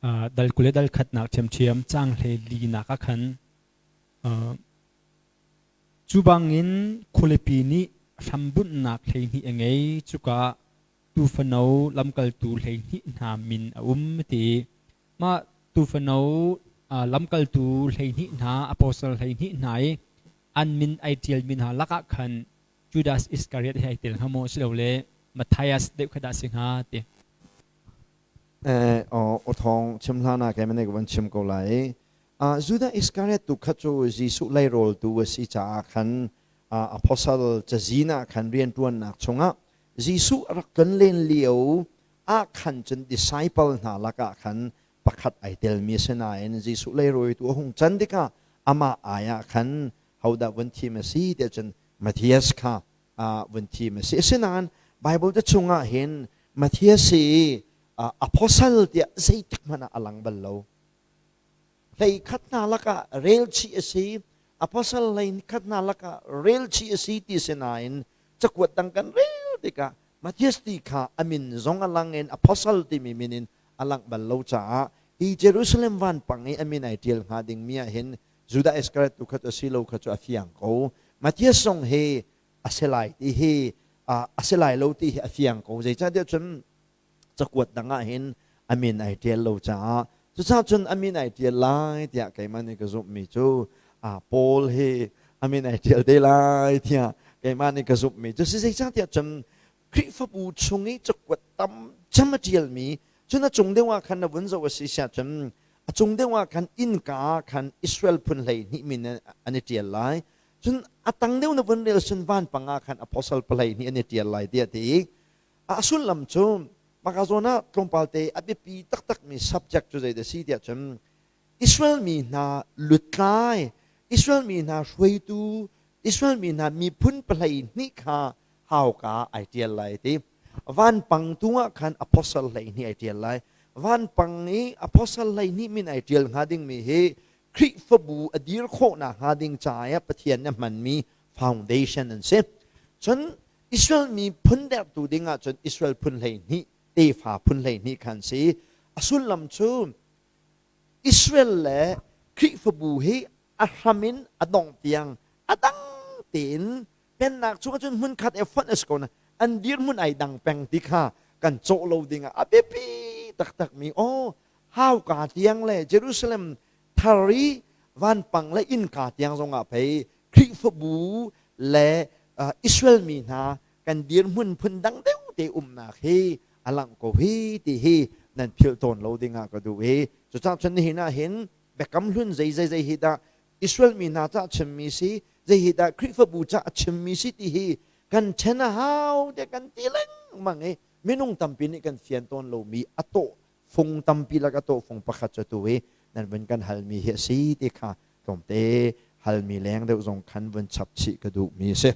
Dal 20 le dal khatnak ṭhiamṭhiam caang 14nak ah khan cu bangin khualipi nih hrambunhnak 12 a ngei. Cuka tuufano lamkaltu 12 hna min a um ti. Mah tuufano lamkaltu 12 hna, apostle 12 hna i an min ai ṭialmi hna lakah khan Judas Iskariot hi ai tel hnga maw silole Matthias deuh kha dah si hnga ti. Aw thawng chim hlan ah kei ka van chim ko lai. Judah Iskariot tu kha cu Jesuh leirawl tu a si caah khan apostle cazin ah khan rianṭuannak chungah Jesuh a rak tlon len lio ah khan cun disciple hna lakah khan pakhat ai telmi a si nain Jesuh leirawitu a hung can tikah amah ai ah khan hodah vun thim a si tiah cun Matthias kha vun thim a si. Asinain Bible te chungah hin Matthias hi apostle tiah zeitik hmanh ah a lang bal lo. Hlei khat hna lakah rel chih a si, apostle hlei khat hna lakah rel chih a si ti si nain cakuat dang kan rel tikah Matthias ti kha a min zong a lang in apostle timi min in a langh bal lo caah hi Jerusalem vanpang i a min ai ṭial hnga dingmi ah hin Judah Iskariot tu kha cu a si lo kha cu a fiang ko. Matthias zong hi a si lai ti hi a si lai lo ti hi a fiang ko. Zeicahtiah cun cakuat dang ah hin a min ai ṭial lo caah cucaah cun a min ai ṭial lai tiah keimah nih ka zumhmi cu Paul hi a min ai ṭial te lai tiah keimah nih ka zumhmi cu si. Zeicahtiah cun Khrihfabu chung i cakuat tam cem a ṭialmi cun a cung deuh ah khan na vun zoh a si siah cun a cung deuh ah khan innka ah khan Israel phun 12 min an i ṭial lai. Cun a tang deuh na vun rel cun vanpang ah khan apostle 12 an i ṭial lai tiah ti. A sullam cu maka zawn ah tlawmpal te a biapi taktakmi subject cu zeidah si tiah cun Israel mi hna lutlai, Israel mi hna hruaitu, Israel mi hna miphun 12 kha hauka ai ṭial lai ti. Vanpang tung ah khan apostle 12 ai ṭial lai. Vanpang i apostle 12 min ai ṭial hnga dingmi hi Khrihfabu a dir khawhnak hnga ding caah Pathian nih a hmanmi foundation an si. Cun Israel mi phun derhtu ding ah cun Israel phun 12, tefa phun 12 khan si. A sullam cu Israel le Khrihfabu hi a hram in a dongh tiang a dang tein pennak chung ahcun hmunkhat e fonh a si ko na an dirhmun ai dang peng ti kha kan cawh lo ding ah a biapi taktak mi aw hauka tiang le Jerusalem thar i vanpang le innka tiang zong ah pei Khrihfabu le Israel mi hna kan dirhmun phun dang deuh te umnak hi a langh ko hi ti hi nan philh tawn lo ding ah ka duh i cucaah cun nihin ah hin biakam hlun zei zei zei hi dah Israel mi hna ca chimmi si, zei hi dah Khrihfabu ca a chimmi si ti hi kan ṭhen a hau tiah kan ti lengmang i minung tampi nih kan fian tawn lomi a tawh fung tampi lak a tawh fung pakhat cu tu hi nan vun kan halmi hi a si ti kha tlawmte halmi leng deuh zong khan vun chap chih ka duhmi a si.